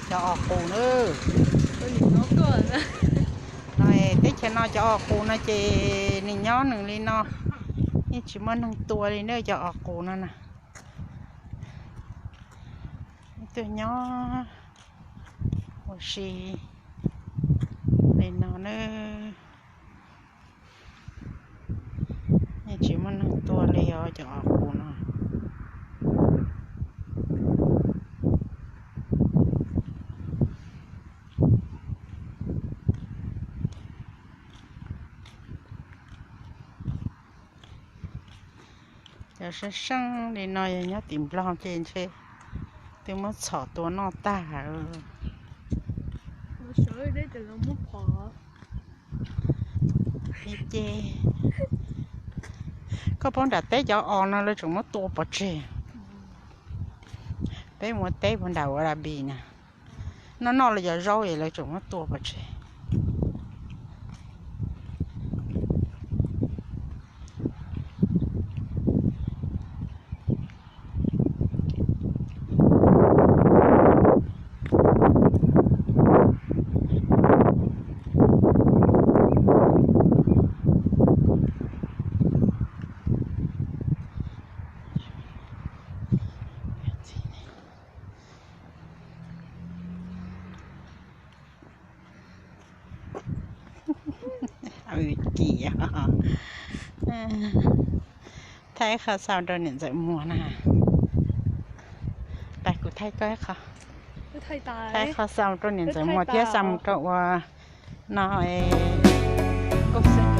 Cov os qus na. No, teb chaws no cov os qus no ces nws nyob nws li no, yeej tsis muaj neeg tua li na cov os qus no na. Tuaj nyob ua si li no na. Yeej tsis muaj neeg tua li os cov os qus no. Cov seej seej li no yog nyob tim Nplog ces ntshe twb muab txhom tua noj tag. Ces koj paub nram teb cov os no lawv tseem muab tua pov tseg. Peb mus teb puag nram ua ra bi na, noj noj los yog zaub es lawv tseem muab tua pov tseg. Thaij qhov xaus rau niam ntxawm Muas na. Pab kuv thaij koj qhov, thaij qhov xaus rau niam ntxawm Muas thiab xaus rau ua no, koj xwb.